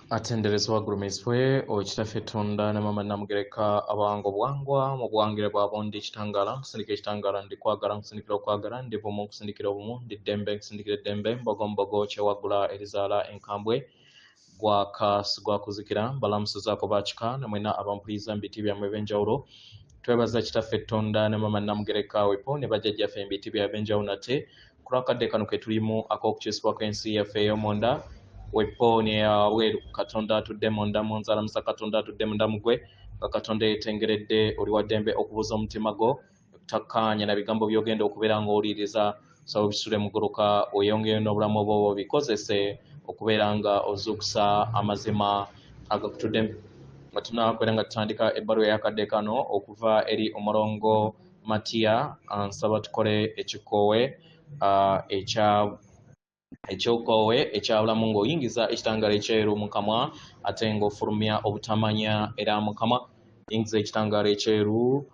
Atenderezebwa agulumizibwe oyo Kitaffe Tonda ne Maama Namugereka abawanga obuwangwa mu buwangire bwabo. Ndi kitangaala, nkusindikira ekitangaala, ndi kwagala, nkusindikira okwagala, ndi bumu, nkusindikira obumu, ndi ddembe, nkusindikira eddembe, mbogo mbogo kyewaggula erizaala enkambwe, gwaka sigwakuzikira. Mbalamusizaako bakika namwena abampuliriza mu biti byammwe ebyenjawulo. Twebaza Kitaffe Tonda ne Maama Namugereka wepo ne bajjajjaffe mu biti byabwe ebyenjawulo nate ku lwakadde kano ke tulimu ak'okukyusibwa kw'ensi yaffe ey'omunda wepo neyawabweru. Katonda atudde munda mu nzalamusa, Katonda atudde munda mu gwe, nga Katonda yeetengeredde. Oli wa ddembe okubuuza omutima gwo okutakkaanya na bigambo by'ogenda okubeera ng'owuliriza. Saba obisule muguluka weeyongereyo n'obulamu obwo obikozese okubeera nga ozuukusa amazima agakutuddemu. Nga tunakubeera nga tutandika ebbaluwa eyakadde kano okuva eri omulongo Matiya, nsaba tukole ekikoowe ekya ekyokoowe ekyabulamu, ng'oyingiza ekitangaala ekyeru mu kamwa ate ng'ofulumya obutamanya era mu kamwa. Yingiza ekitangaala ekyeru,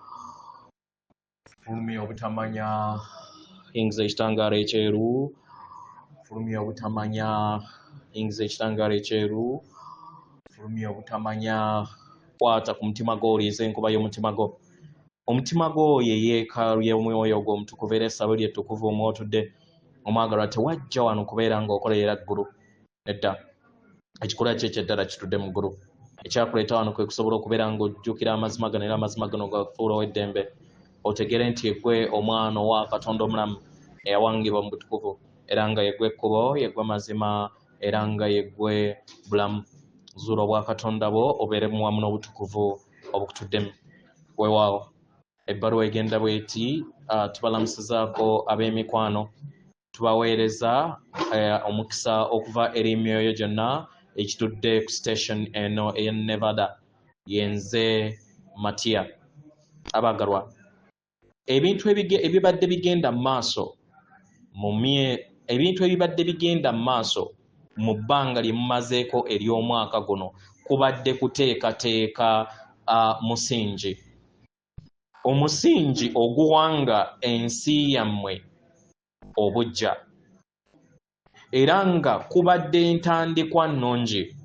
fulumya obutamanya. Yingiza ekitangaala ekyeru, fulumya obutamanya. Yingiza ekitangaala ekyeru, fulumya obutamanya. Kwata ku mutima gwo, owulirize enkuba y'omutima gwo. Omutima gwo ye yeekaalu y'omwoyo gwo omutukuvu era essabo lye ettukuvu omwotudde. Omwagalwa, tewajja wano kubeera ng'okolerera ggulu, nedda. Ekikula kye ekyeddala kitudde mu ggulu. Ekyakuleeta wano kwe kusobola okubeera ng'ojjukira amazima gano, era amazima gano gakufuula ow'eddembe, otegere nti yeggwe omwana owa Katonda omulamu eyawangibwa mu butukuvu, era nga yeggwe ekkubo, yeggwe mazima, era nga yeggwe bulamu. Zuula obwakatonda bwo, obeere muwamu n'obutukuvu obukutuddemu. Weewaawo, ebbaluwa egenda bweti: tubalamusizaako ab'emikwano, tubaweereza omukisa okuva eri emyoyo gyonna ekitudde ku station eno ey'e Nevada. Yenze Matiya. Abaagalwa, ebintu ebibadde bigenda mu maaso ebintu ebibadde bigenda mu maaso mu bbanga lye mumazeeko ery'omwaka guno kubadde kuteekateeka musingi, omusingi oguwanga ensi yammwe obuggya, era nga kubadde ntandikwa nnungi.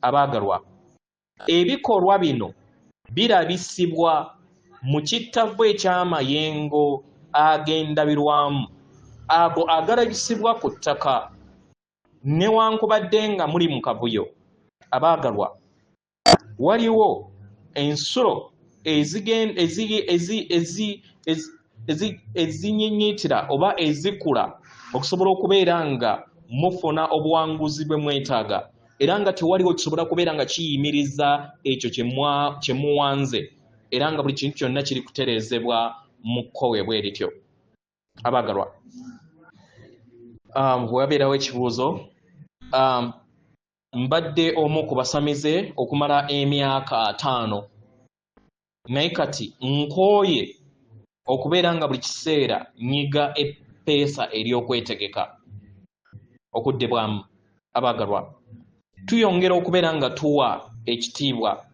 Abaagalwa, ebikolwa bino birabisibwa mu kittavu eky'amayengo ag'endabirwamu ago agalabisibwa ku ttaka newankubadde nga muli mu kavuyo. Abaagalwa, waliwo ensulo ezinyinyitira oba ezikula okusobola okubeera nga mufuna obuwanguzi bwe mwetaaga, era nga tewaliwo kisobola kubeera nga kiyimiriza ekyo kye muwanze, era nga buli kintu kyonna kiri kutereezebwa mu kkowe bwe rityo. Abaagalwa, wabeerawo ekibuuzo. Mbadde omu ku basamize okumala emyaka 50, naye kati nkooye okubeera nga buli kiseera nyiga eppeesa ery'okwetegeka. Okuddibwamu: abaagalwa, tuyongera okubeera nga tuwa ekitiibwa,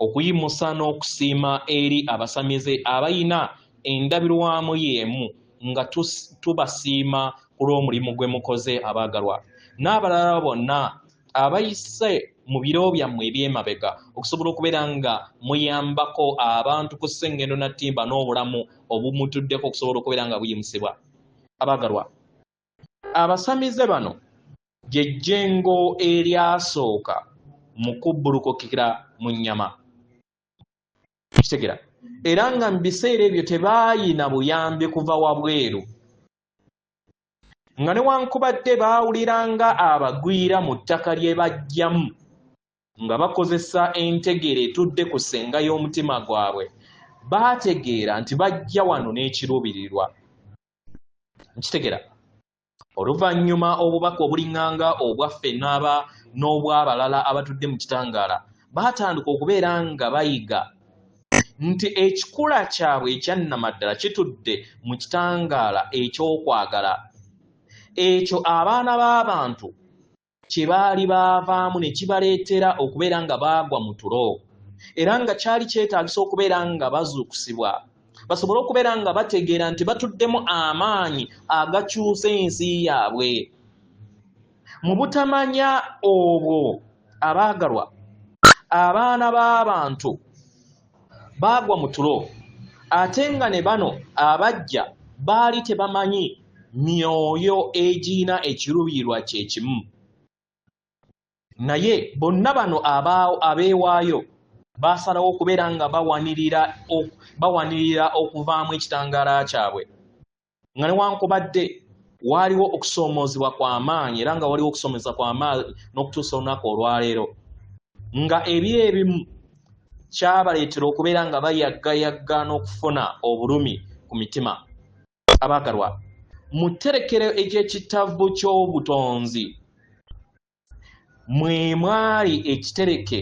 okuyimusa n'okusiima eri abasamize abayina endabirwamu y'emu, nga tubasiima ku lw'omulimu gwe mukoze. Abaagalwa, n'abalala bonna abayise mu biro byammwe eby'emabega okusobola okubeera nga muyambako abantu ku ssengendo nattimba n'obulamu obumutuddeko okusobola okubeera nga buyimusibwa. Abaagalwa, abasamize bano gye jjengo eryasooka mu kubbulukukira mu nnyama, kitegera, era nga mu biseera ebyo tebaayina buyambi kuva wabweru, nga newankubadde baawuliranga abagwira mu ttaka lye bajjamu nga bakozesa entegeera etudde ku ssenga y'omutima gwabwe, baategeera nti bajja wano n'ekiruubirirwa. Nkitegera, oluvannyuma obubaka obuliŋŋanga obwaffe n'aba n'obw'abalala abatudde mu kitangaala baatandika okubeera nga bayiga nti ekikula kyabwe ekyannamaddala kitudde mu kitangaala eky'okwagala, ekyo abaana b'abantu kye baali baavaamu ne kibaleetera okubeera nga baagwa mu tulo, era nga kyali kyetaagisa okubeera nga bazuukusibwa basobole okubeera nga bategeera nti batuddemu amaanyi agakyusa ensi yaabwe. Mu butamanya obwo Abaagalwa, abaana b'abantu baagwa mu tulo, ate nga ne bano abajja baali tebamanyi myoyo egirina ekiruubirirwa kye kimu. Naye bonna bano abeewaayo baasalawo okubeera nga bawanirira okuvaamu ekitangaala kyabwe, nga newankubadde waaliwo okusoomoozebwa kw'amaanyi, era nga waliwo okusoomoozebwa kw'amaanyi n'okutuusa olunaku olwaleero, nga ebiro ebimu kyabaleetera okubeera nga bayaggayagga n'okufuna obulumi ku mitima. Abaagalwa, mu tterekero ery'ekitavu ky'obutonzi mwe mwali ekitereke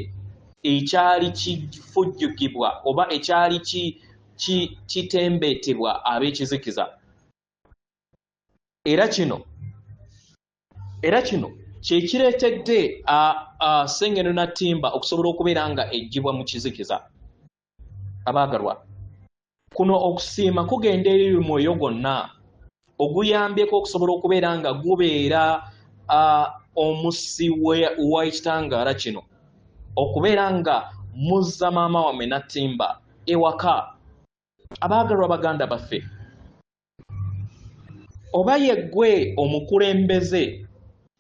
ekyali kifujjukibwa oba ekyali kitembetebwa ab'ekizikiza. Era kino kye kireetedde Ssengendo Nattimba okusobola okubeera nga eggyibwa mu kizikiza. Abaagalwa, kuno okusiima kugenda eri mwoyo gwonna oguyambyeko okusobola okubeera nga gubeera omusi w'ekitangaala kino, okubeera nga muzza maama wammwe Nattimba ewaka. Abaagalwa baganda baffe, oba yeggwe omukulembeze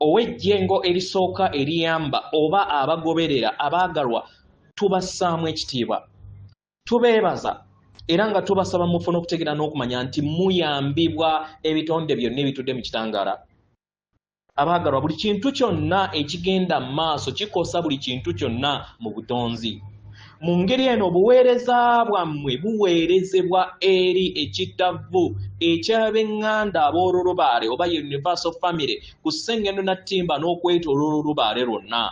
ow'ejjengo erisooka eriyamba oba abagoberera, abaagalwa tubassaamu ekitiibwa, tubeebaza era nga tubasaba mufune okutegeera n'okumanya nti muyambibwa ebitonde byonna ebitudde mu kitangaala. Abaagalwa, buli kintu kyonna ekigenda mu maaso kikosa buli kintu kyonna mu butonzi. Mu ngeri eno obuweereza bwammwe buweerezebwa eri ekitavu eky'ab'eŋŋanda ab'olulubaale oba Universal Family ku Ssengendo Nattimba n'okwetooloola olubaale lwonna.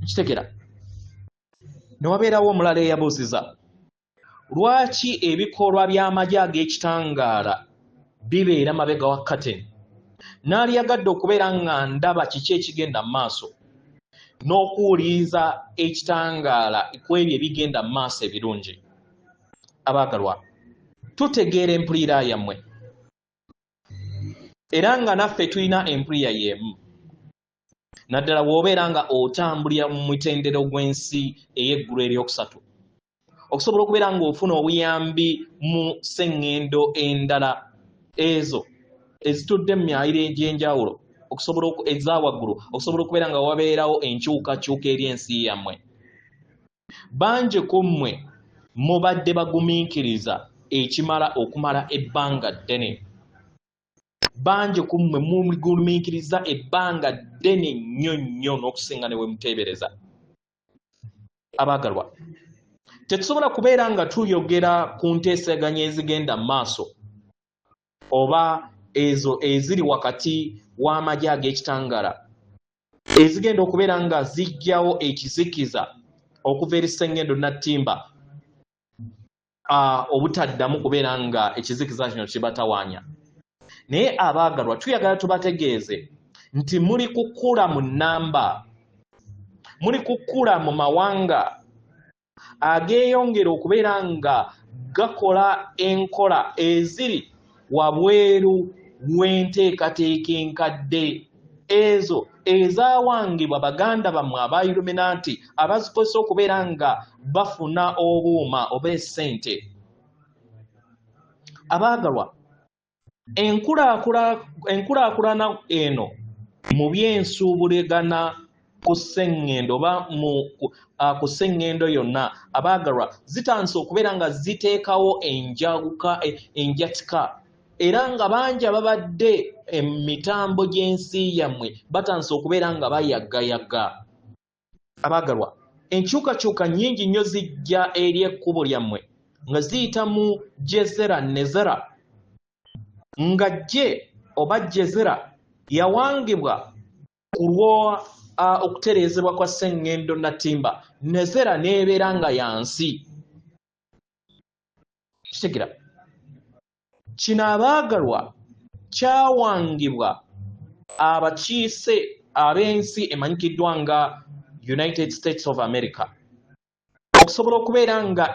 Nkitegera. Ne wabeerawo omulala eyabuuziza, lwaki ebikolwa by'amagye ag'ekitangaala bibeera mabega wa curtain? Naaliyagadde okubeera nga ndaba kiki ekigenda mu maaso n'okuwuliriza ekitangaala ku ebyo ebigenda mu maaso ebirungi. Abaagalwa, tutegeera empulira yammwe era nga naffe tulina empulira y'emu, naddala bw'obeera nga otambulira mu mutendera gw'ensi ey'eggulu eryokusatu, okusobola okubeera ng'ofuna obuyambi mu sseŋŋendo endala ezo ezitudde mu myaliro egy'enjawulo okusobola eza waggulu, okusobola okubeera nga wabeerawo enkyukakyuka eri ensi yammwe. Bangi ku mmwe mubadde bagumiikiriza ekimala okumala ebbanga ddene. Bangi ku mmwe mugumiikiriza ebbanga ddene nnyo nnyo n'okusinga ne we muteebereza. Abaagalwa, tetusobola kubeera nga tuyogera ku nteeseganya ezigenda mu maaso oba ezo eziri wakati w'amagye ag'ekitangaala ezigenda okubeera nga zijjawo ekizikiza okuva eri Ssengendo Nattimba, obutaddamu kubeera nga ekizikiza kino kibatawaanya. Naye abaagalwa, tuyagala tubategeeze nti muli kukula mu nnamba, muli kukula mu mawanga ageeyongera okubeera nga gakola enkola eziri wabweru w'enteekateeka enkadde ezo ezaawangibwa baganda bammwe aba Illuminati abazikozesa okubeera nga bafuna obuuma oba essente. Abaagalwa, enkulaakulana eno mu by'ensuubuligana ku sseŋŋendo oba ku sseŋŋendo yonna, abaagalwa, zitandise okubeera nga ziteekawo enjatika, era nga bangi ababadde emitambo gy'ensi yammwe batandise okubeera nga bayaggayagga. Abaagalwa, enkyukakyuka nnyingi nnyo zijja eri ekkubo lyammwe nga ziyita mu Jezera Nezera, nga je oba Jezera yawangibwa ku lwa okutereezebwa kwa Sseŋŋendo Nattimba, Nezera n'ebeera nga ya nsi. Kitegeera kino abaagalwa kyawangibwa abakiise ab'ensi emanyikiddwa nga United States of America okusobola okubeera nga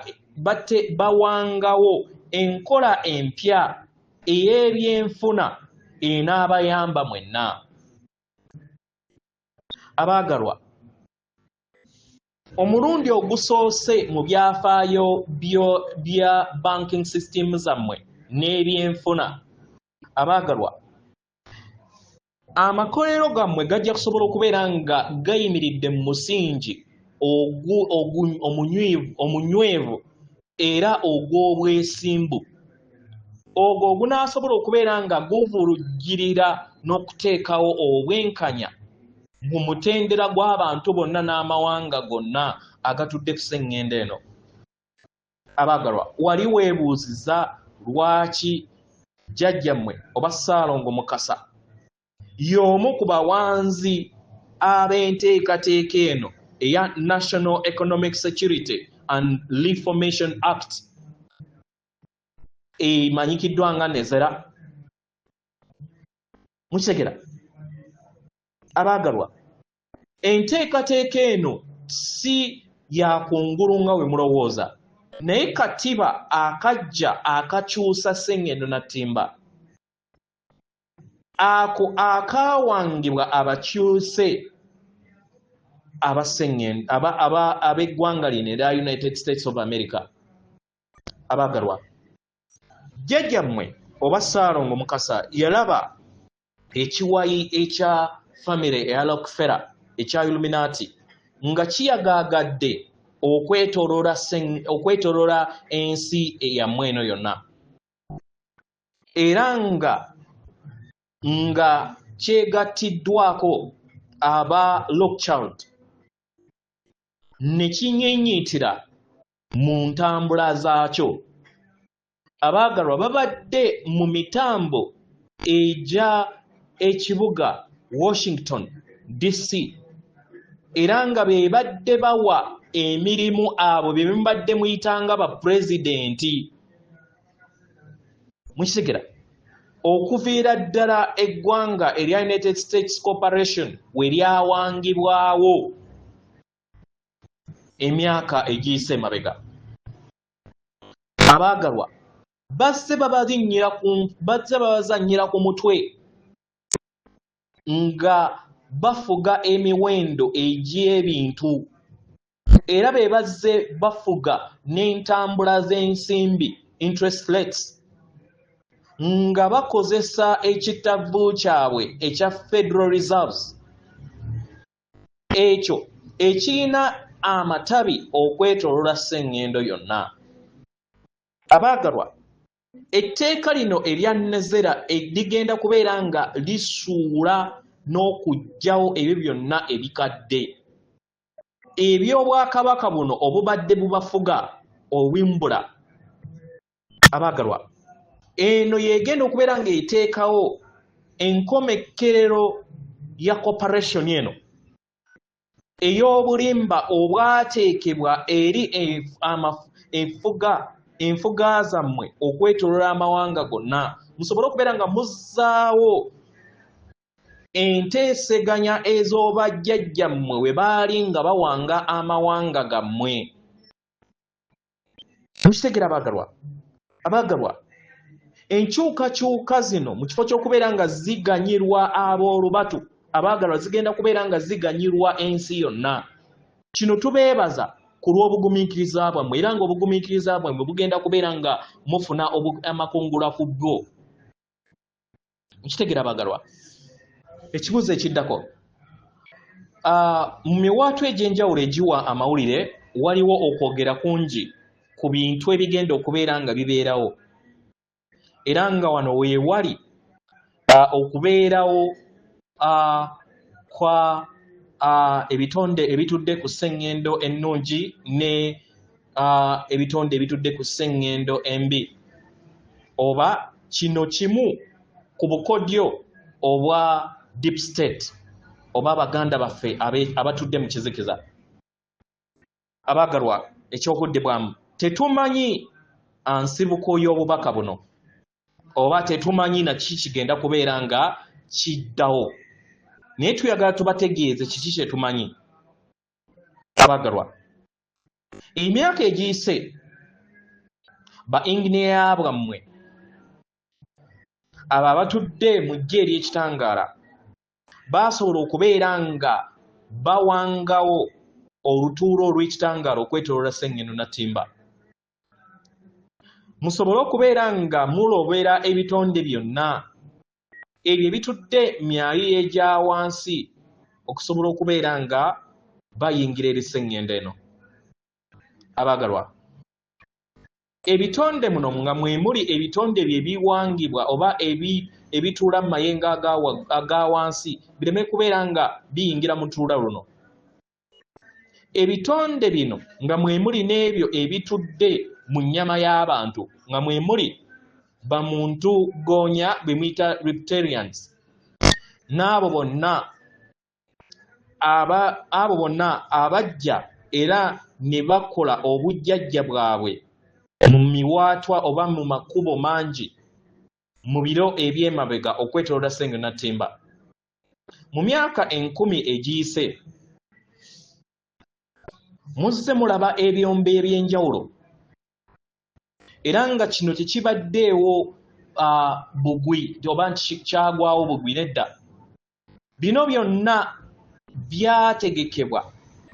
bawangawo enkola empya ey'ebyenfuna enaabayamba mwenna. Abaagalwa, omulundi ogusoose mu byafaayo bya banking system zammwe n'ebyenfuna, abaagalwa, amakolero gammwe gajja kusobola okubeera nga gayimiridde mu musingi omunywevu era ogw'obwesimbu, ogwo ogunaasobola okubeera nga guvulugirira n'okuteekawo obwenkanya mu mutendera gw'abantu bonna n'amawanga gonna agatudde ku sseŋŋendo eno. Abaagalwa, wali weebuuziza lwaki jjajjammwe oba Ssaalongo Mukasa y'omu ku bawanzi ab'enteekateeka eno eya National Economic Security and Reformation Act emanyikiddwa nga NESERA? Mukitegera, abaagalwa, enteekateeka eno si ya kungulu nga we mulowooza, naye katiba akajja akakyusa sseŋŋendo na ttimba ako akaawangibwa abakyuse ab'eggwanga lino erya United States of America. Abaagalwa, jjajjammwe oba Ssaalongo Mukasa yalaba ekiwayi ekya famire eya Rockefeller ekya Illuminati nga kiyagaagadde okwetooloola ensi eyammwe eno yonna, era nga kyegattiddwako aba Rothschild ne kinyiinyiitira mu ntambula zaakyo. Abaagalwa, babadde mu mitambo egya ekibuga Washington DC, era nga be badde bawa emirimu abo be mubadde muyitanga bapulezidenti. Mukitegera, okuviira ddala eggwanga erya United States Corporation we lyawangibwawo emyaka egiyise emabega. Abaagalwa, bazze babazannyira ku mutwe nga bafuga emiwendo egy'ebintu, era be bazze bafuga n'entambula z'ensimbi, interest rates, nga bakozesa ekitavu kyabwe ekya Federal Reserves, ekyo ekirina amatabi okwetooloola sseŋŋendo yonna. Abaagalwa, etteeka lino erya NESERA ligenda kubeera nga lisuula n'okuggyawo ebyo byonna ebikadde eby'obwakabaka buno obubadde bubafuga owimbula. Abaagalwa, eno y'egenda okubeera ng'eteekawo enkomekkerero ya corporation eno ey'obulimba obwateekebwa eri enfuga zammwe okwetooloola amawanga gonna, musobole okubeera nga muzzaawo enteeseganya ez'obajjajjammwe we baali nga bawanga amawanga gammwe. Mukitegera, abaagalwa? Abaagalwa, enkyukakyuka zino mu kifo ky'okubeera nga ziganyirwa ab'olubatu, abaagalwa, zigenda kubeera nga ziganyirwa ensi yonna. Kino tubeebaza ku lw'obugumiikiriza bwammwe, era nga obugumiikiriza bwammwe bugenda kubeera nga mufuna amakungula ku bwo. Mukitegera, abaagalwa? Ekibuuzo ekiddako: mu miwaatwa egy'enjawulo egiwa amawulire waliwo okwogera kungi ku bintu ebigenda okubeera nga bibeerawo, era nga wano weewali okubeerawo kwa ebitonde ebitudde ku sseŋŋendo ennungi ne ebitonde ebitudde ku sseŋŋendo embi, oba kino kimu ku bukodyo obwa deep state oba abaganda baffe abatudde mu kizikiza. Abaagalwa, ekyokuddibwamu: tetumanyi nsibuko y'obubaka buno, oba tetumanyi na kiki kigenda kubeera nga kiddawo, naye tuyagala tubategeeze kiki kye tumanyi. Abaagalwa, emyaka egiyise ba inginiya bwammwe abo abatudde mu ggye ery'ekitangaala baasobola okubeera nga Bawangawo olutuula olw'ekitangaala okwetooloola Sseŋŋendo Nattimba, musobole okubeera nga mulobera ebitonde byonna ebyo ebitudde myayo egya wansi okusobola okubeera nga bayingira eri Sseŋŋendo eno. Abaagalwa, ebitonde muno nga mwe muli ebitonde bye biwangibwa oba ebituula mu mayengo aga wansi bireme kubeera nga biyingira mu lutuula luno. Ebitonde bino nga mwe muli n'ebyo ebitudde mu nnyama y'abantu, nga mwe muli bamuntu goonya be muyita reptilians, n'abo bonna abo bonna abajja era ne bakola obujjajja bwabwe mu miwaatwa oba mu makubo mangi mu biro eby'emabega okwetooloola Sseŋŋendo Nattimba. Mu myaka 1000 egiyise muzze mulaba ebyombo eby'enjawulo, era nga kino tekibaddeewo bugwi oba nti kyagwawo bugwi, nedda. Bino byonna byategekebwa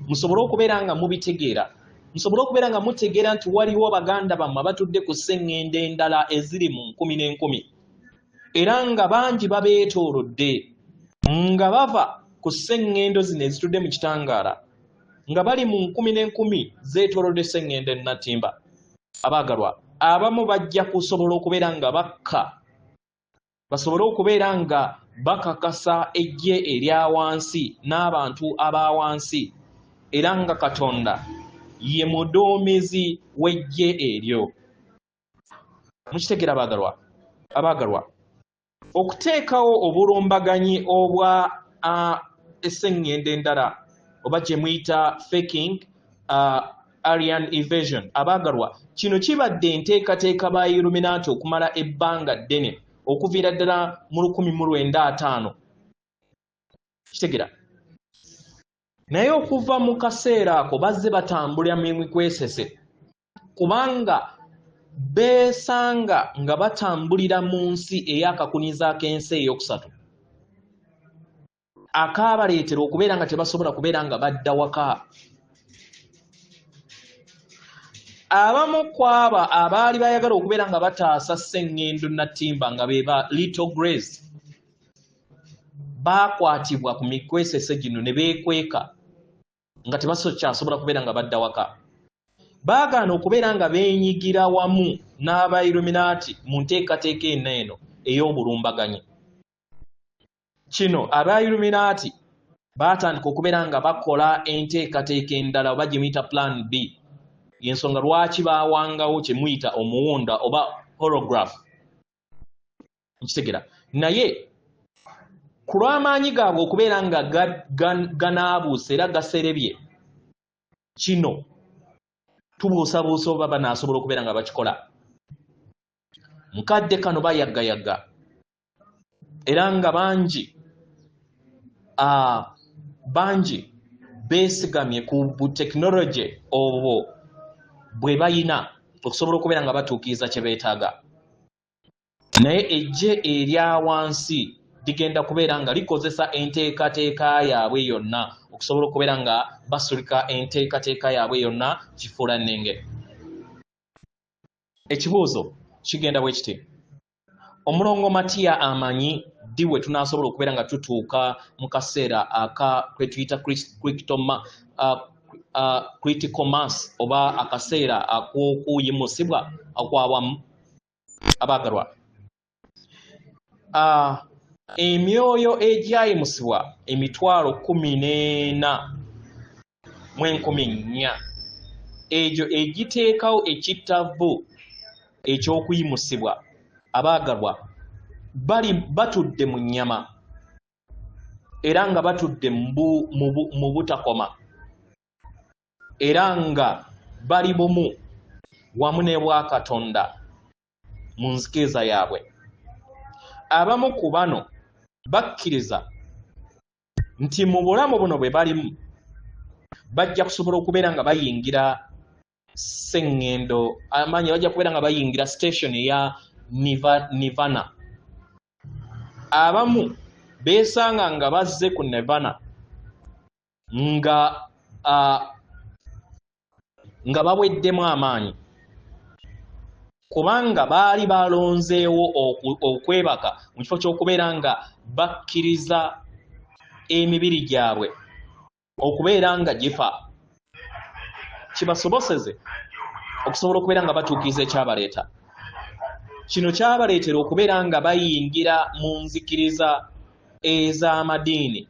musobole okubeera nga mubitegeera, musobole okubeera nga mutegeera nti waliwo baganda bammwe abatudde ku sseŋŋendo endala eziri mu nkumi n'enkumi, era nga bangi babeetoolodde nga bava ku sseŋŋendo zino ezitudde mu kitangaala, nga bali mu nkumi n'enkumi zeetoolodde Sseŋŋendo Nattimba. Abaagalwa, abamu bajja kusobola okubeera nga bakka, basobole okubeera nga bakakasa eggye erya wansi n'abantu aba wansi, era nga Katonda ye muduumizi w'eggye eryo. Mukitegeera abaagalwa? Abaagalwa, okuteekawo obulumbaganyi obwa esseŋŋendo endala oba gye muyita faking Aryan invasion, abaagalwa, kino kibadde enteekateeka ba Illuminati okumala ebbanga ddene, okuviira ddala mu 1950. Kitegeera? Naye okuva mu kaseera ako bazze batambulira mu mikwesese, kubanga beesanga nga batambulira mu nsi ey'akakuniza ak'ensi eyokusatu akaabaleetera okubeera nga tebasobola kubeera nga badda waka. Abamu ku abo abaali bayagala okubeera nga bataasa Sseŋŋendo Nattimba, nga be ba Little Grace, baakwatibwa ku mikwesese gino ne beekweka nga tebakyasobola kubeera nga badda waka. Baagaana okubeera nga beenyigira wamu n'aba Illuminati mu nteekateeka eno eno ey'obulumbaganyi. Kino aba Illuminati baatandika okubeera nga bakola enteekateeka endala oba gye muyita plan B. Yensonga lwaki baawangawo kye muyita omuwunda oba holograph. Nkitegera? Naye ku lw'amaanyi gaabwe okubeera nga ganaabuuse era gaserebye, kino tubuusabuusa oba banaasobola okubeera nga bakikola. Mukadde kano bayaggayaga, era nga bangi beesigamye ku butekinologi obwo bwe bayina okusobola okubeera nga batuukiriza kye beetaaga. Naye eggye erya wansi ligenda kubeera nga likozesa enteekateeka yaabwe yonna okusobola okubeera nga basulika enteekateeka yaabwe yonna kifuulannenge. Ekibuuzo kigenda bwe kiti: Omulongo Matiya amanyi ddi we tunaasobola okubeera nga tutuuka mu kaseera aka kwe tuyita critical mass oba akaseera ak'okuyimusibwa okwawamu? Abaagalwa, emyoyo egyayimusibwa 144,000, egyo egiteekawo ekittavu ekyokuyimusibwa, abaagalwa, bali batudde mu nnyama era nga batudde mu butakoma, era nga bali bumu wamu ne bwakatonda mu nzikiriza yaabwe. Abamu ku bano bakkiriza nti mu bulamu buno bwe balimu bajja kusobola okubeera nga bayingira sseŋŋendo amaanyi, bajja kubeera nga bayingira station eya Nirvana. Abamu beesanga nga bazze ku Nirvana. nga baweddemu amaanyi, kubanga baali balonzeewo okwebaka mu kifo ky'okubeera nga bakkiriza emibiri gyabwe okubeera nga gifa, kibasoboseze okusobola okubeera nga batuukiriza ekyabaleeta. Kino kyabaleetera okubeera nga bayingira mu nzikiriza ez'amadiini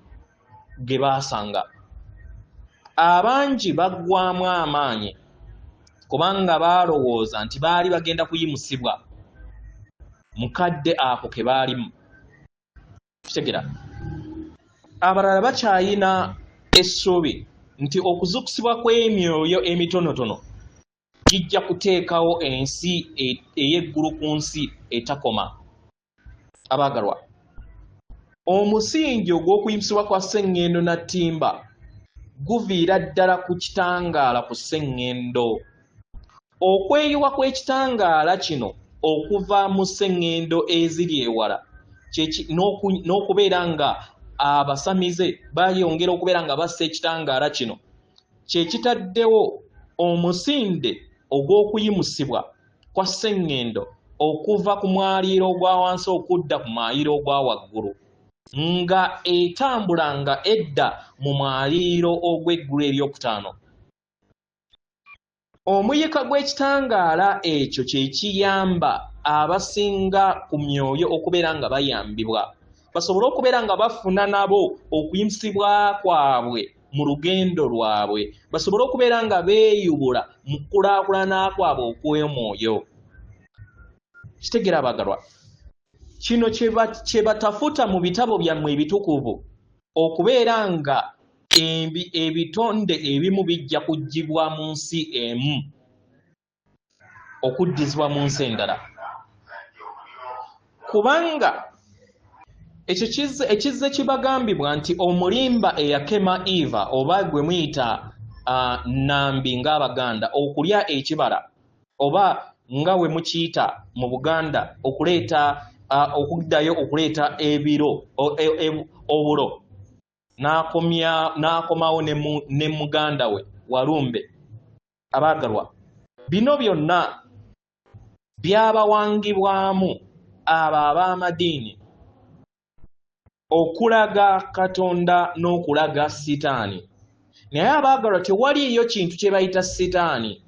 ge baasanga. Abangi baggwamu amaanyi kubanga baalowooza nti baali bagenda kuyimusibwa mu kadde ako ke baalimu. Kitegera, abalala bakyayina essuubi nti okuzuukusibwa kw'emyoyo emitonotono gijja kuteekawo ensi ey'eggulu ku nsi etakoma. Abaagalwa, omusingi ogw'okuyimusibwa kwa sseŋŋendo na ttimba guviira ddala ku kitangaala ku sseŋŋendo. Okweyiwa kw'ekitangaala kino okuva mu sseŋŋendo eziri ewala n'okubeera nga abasamize bayongera okubeera nga bassa ekitangaala kino, kye kitaddewo omusinde ogw'okuyimusibwa kwa sseŋŋendo okuva ku mwaliiro ogwa wansi okudda ku mwaliiro ogwa waggulu, nga etambula nga edda mu mwaliiro ogw'eggulu eryokutaano. Omuyika gw'ekitangaala ekyo kye kiyamba abasinga ku myoyo okubeera nga bayambibwa, basobole okubeera nga bafuna nabo okuyimusibwa kwabwe mu lugendo lwabwe, basobole okubeera nga beeyubula mu kukulaakulana kwabwe okw'omwoyo. Kitegeera abaagalwa, kino kye batafuta mu bitabo byammwe ebitukuvu, okubeera nga ebitonde ebimu bijja kuggyibwa mu nsi emu okuddizibwa mu nsi endala, kubanga ekyo ekizze kibagambibwa nti omulimba eyakema Eva, oba gwe muyita Nambi ng'Abaganda, okulya ekibala, oba nga we mukiyita mu Buganda okuleeta okuddayo okuleeta ebiro obulo, n'akomawo ne muganda we Walumbe. Abaagalwa, bino byonna byabawangibwamu abo ab'amadiini okulaga Katonda n'okulaga Sitaani. Naye abaagalwa, tewaliiyo kintu kye bayita Sitaani.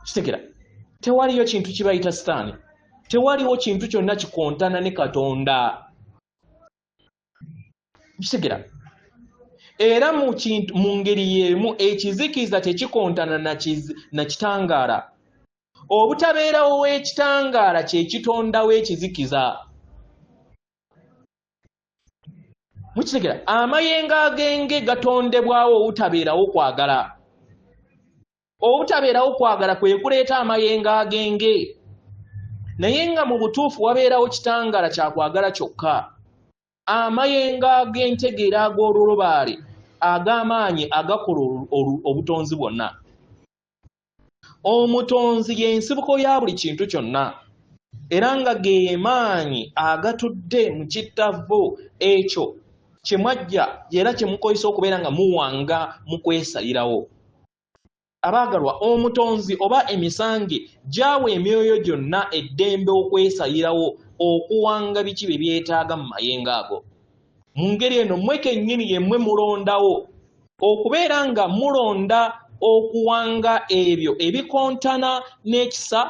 Kitegera, tewaliyo kintu kye bayita Sitaani. Tewaliwo kintu kyonna kikontana ne Katonda. Kitegera, era mu kintu mu ngeri y'emu ekizikiza tekikontana na kitangaala. Obutabeerawo w'ekitangaala kye kitondawo ekizikiza. Mukitegera, amayengo ag'enge gatondebwawo obutabeerawo kwagala. Obutabeerawo kwagala kwe kuleeta amayengo ag'enge, naye nga mu butuufu wabeerawo kitangaala kya kwagala kyokka. Amayengo ag'entegeera ag'olulubaale ag'amaanyi agakola obutonzi bwonna. Omutonzi y'ensibuko ya buli kintu kyonna, era nga ge maanyi agatudde mu kittavvu ekyo kye mwajja era kye mukozesa okubeera nga muwanga mu kwesalirawo. Abaagalwa, omutonzi oba emisange gyawa emyoyo gyonna eddembe okwesalirawo okuwanga biki bye byetaaga mu mayengo ago. Mu ngeri eno mmwe kennyini ye mmwe mulondawo okubeera nga mulonda okuwanga ebyo ebikontana n'ekisa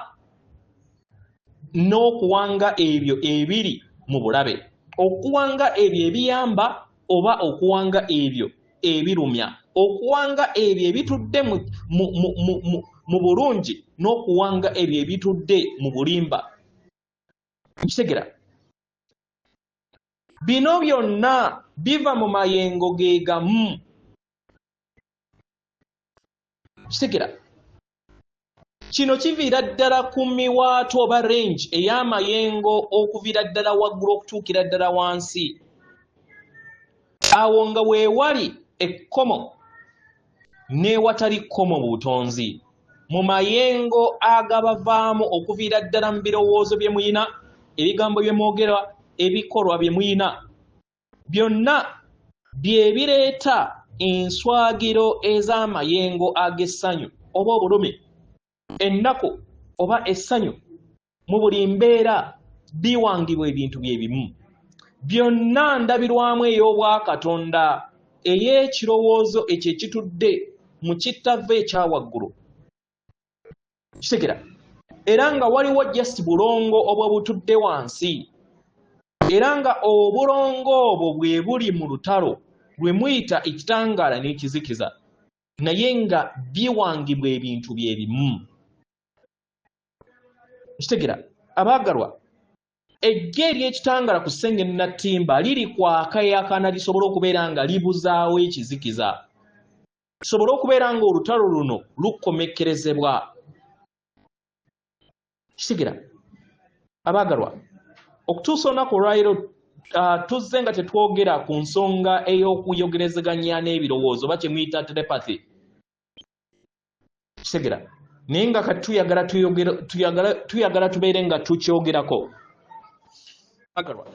n'okuwanga ebyo ebiri mu bulabe, okuwanga ebyo ebiyamba oba okuwanga ebyo ebirumya, okuwanga ebyo ebitudde mu bulungi n'okuwanga ebyo ebitudde mu bulimba. Nkitegera, bino byonna biva mu mayengo ge gamu. Kitegera, kino kiviira ddala ku miwaatwa oba range ey'amayengo okuviira ddala waggulu okutuukira ddala wansi, awo nga weewali ekkomo n'ewatali kkomo mu butonzi, mu mayengo agabavaamu okuviira ddala mu birowoozo bye muyina, ebigambo bye mwogera, ebikolwa bye muyina byonna. Bye bireeta enswagiro ez'amayengo ag'essanyu oba obulumi, ennaku oba essanyu mu buli mbeera biwangibwa ebintu bye bimu. Byonna ndabirwamu ey'obwakatonda ey'ekirowoozo ekyo ekitudde mu kittavvu ekya waggulu. Kitegera? Era nga waliwo just bulongo obwo butudde wansi, era nga obulongo obwo bwe buli mu lutalo lwe muyita ekitangaala n'ekizikiza, naye nga biwangibwa ebintu bye bimu. Kitegera? Abaagalwa, eggye ery'ekitangaala ku ssenge Nattimba liri kwakayakana lisobole okubeera nga libuzaawo ekizikiza, lisobole okubeera nga olutalo luno lukomekkerezebwa. Kitegera? Abaagalwa, okutuusa olunaku olwaleero tuzze nga tetwogera ku nsonga ey'okuyogerezeganya n'ebirowoozo oba kye muyita telepathy. Kitegera? Naye nga kati tuyagala tubeere nga tukyogerako. Abaagalwa,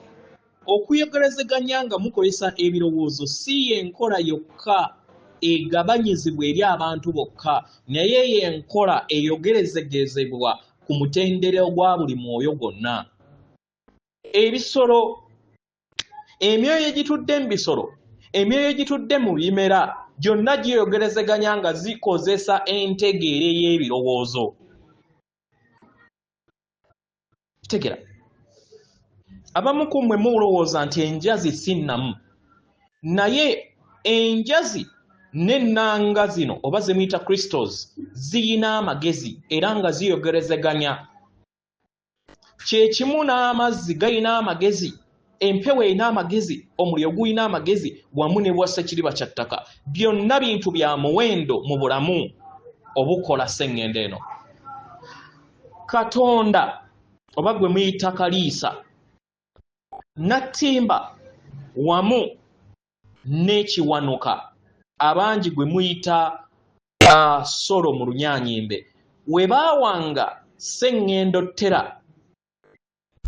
okuyogerezeganya nga mukozesa ebirowoozo si y'enkola yokka egabanyizibwa eri abantu bokka, naye y'enkola eyogerezegezebwa ku mutendera ogwa buli mwoyo gwonna. Ebisolo, emyoyo egitudde mu bisolo, emyoyo egitudde mu bimera, gyonna gyeyogerezeganya nga zikozesa entegeera ey'ebirowoozo. Kitegera? Abamu ku mmwe mulowooza nti enjazi si nnamu, naye enjazi n'ennanga zino oba ze muyita crystals ziyina amagezi era nga ziyogerezeganya. Kye kimu n'amazzi gayina amagezi, empewo erina amagezi, omuliro gulina amagezi, wamu ne bwassekiriba kya ttaka. Byonna bintu bya muwendo mu bulamu obukola sseŋŋendo eno. Katonda oba gwe muyita Kaliisa, Nattimba wamu n'Ekiwanuka abangi gwe muyita Solo mu Lunyaanyimbe, we baawanga sseŋŋendo Ttera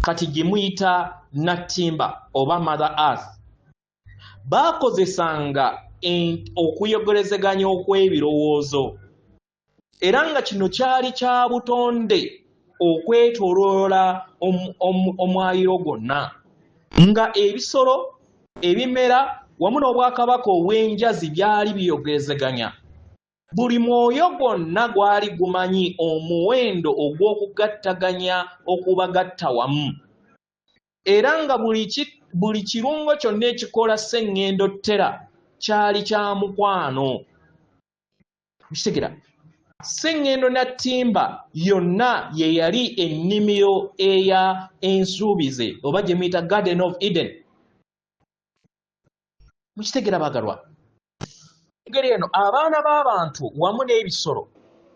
kati gye muyita Nattimba oba Mother Earth, baakozesanga okuyogerezeganya okw'ebirowoozo, era nga kino kyali kya butonde okwetooloola omwaliro gwonna, nga ebisolo, ebimera wamu n'obwakabaka obw'enjazi byali biyogerezeganya. Buli mwoyo gwonna gwali gumanyi omuwendo ogw'okugattaganya okubagatta wamu, era nga buli kirungo kyonna ekikola sseŋŋendo Ttera kyali kya mukwano. Kitegera? Sseŋŋendo Nattimba yonna ye yali ennimiro eya ensuubize oba gye muyita Garden of Eden. Mukitegera baagalwa? Engeri eno abaana b'abantu wamu n'ebisolo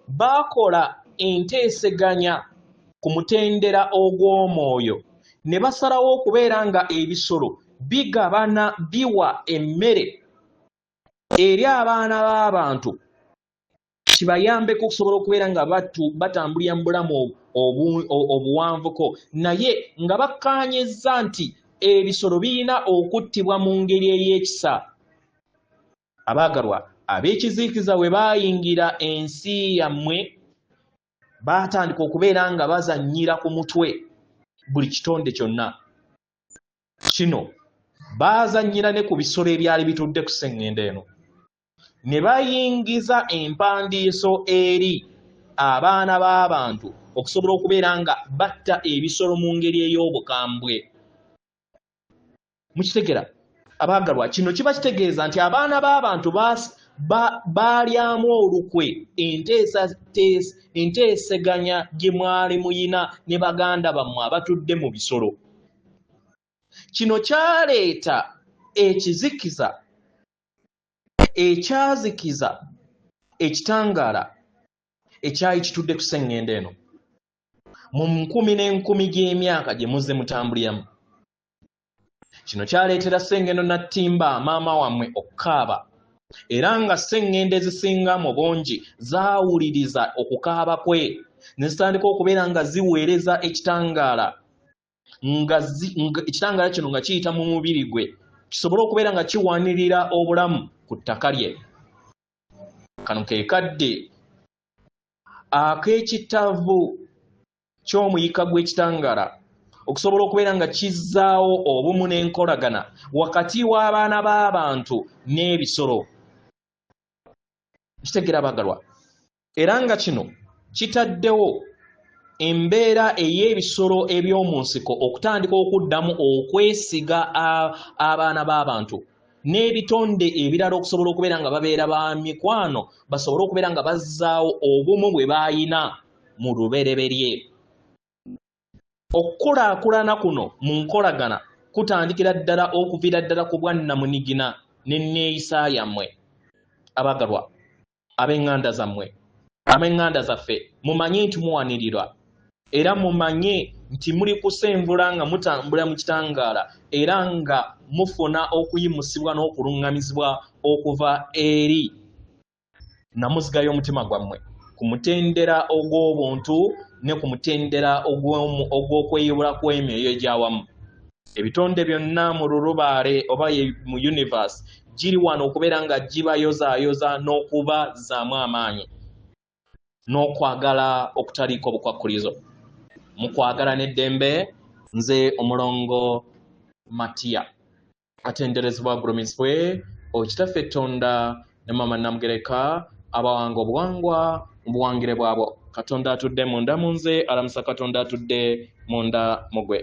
baakola enteeseganya ku mutendera ogw'omwoyo ne basalawo okubeera nga ebisolo bigabana biwa emmere eri abaana b'abantu kibayambeko okusobola okubeera nga batambulira mu bulamu obuwanvuko, naye nga bakkaanyizza nti ebisolo birina okuttibwa mu ngeri ey'ekisa. Abaagalwa, ab'ekizikiza bwe baayingira ensi yammwe, baatandika okubeera nga bazannyira ku mutwe buli kitonde kyonna. Kino baazannyira ne ku bisolo ebyali bitudde ku sseŋŋendo eno, ne bayingiza empandiiso eri abaana b'abantu okusobola okubeera nga batta ebisolo mu ngeri ey'obukambwe. Mukitegera abaagalwa? Kino kiba kitegeeza nti abaana b'abantu baalyamu olukwe enteeseganya gye mwali muyina ne baganda bammwe abatudde mu bisolo. Kino kyaleeta ekizikiza ekyazikiza ekitangaala ekyali kitudde ku sseŋŋendo eno mu nkumi n'enkumi gy'emyaka gye muzze mutambuliramu. Kino kyaleetera sseŋŋendo Nattimba maama wammwe okukaaba, era nga sseŋŋendo ezisinga mu bungi zaawuliriza okukaaba kwe ne zitandika okubeera nga ziweereza ekitangaala, nga ekitangaala kino nga kiyita mu mubiri gwe. Kisobole okubeera nga kiwanirira obulamu ku ttaka lye. Kano ke kadde ak'ekitavu ky'omuyika gw'ekitangaala okusobola okubeera nga kizzaawo obumu n'enkolagana wakati w'abaana b'abantu n'ebisolo. Kitegeera abagalwa. Era nga kino kitaddewo embeera ey'ebisolo eby'omu nsiko okutandika okuddamu okwesiga abaana b'abantu n'ebitonde ebirala okusobola okubeera nga babeera ba mikwano, basobole okubeera nga bazzaawo obumu bwe baayina mu lubereberye. Okukulaakulana kuno mu nkolagana kutandikira ddala okuviira ddala ku bwannamunigina n'enneeyisa yammwe. Abagalwa, ab'eŋŋanda zammwe, ab'eŋŋanda zaffe, mumanye nti muwanirirwa, era mumanye nti muli kusenvula nga mutambula mu kitangaala, era nga mufuna okuyimusibwa n'okuluŋŋamizibwa okuva eri namuziga y'omutima gwammwe ku mutendera ogw'obuntu ne ku mutendera ogw'okweyubula kw'emyoyo egy'awamu. Ebitonde byonna mu lulubaale oba mu universe giri wano okubeera nga gibayozaayoza n'okubazzaamu amaanyi n'okwagala okutaliiko bukwakkulizo. Mu kwagala n'eddembe, nze Omulongo Matiya. Atenderezebwa agulumizibwe Okitaffe Ttonda ne Maama Namugereka abawanga obuwangwa mu buwangire bwabwo. Katonda atudde munda mu nze alamusa Katonda atudde munda mu gwe.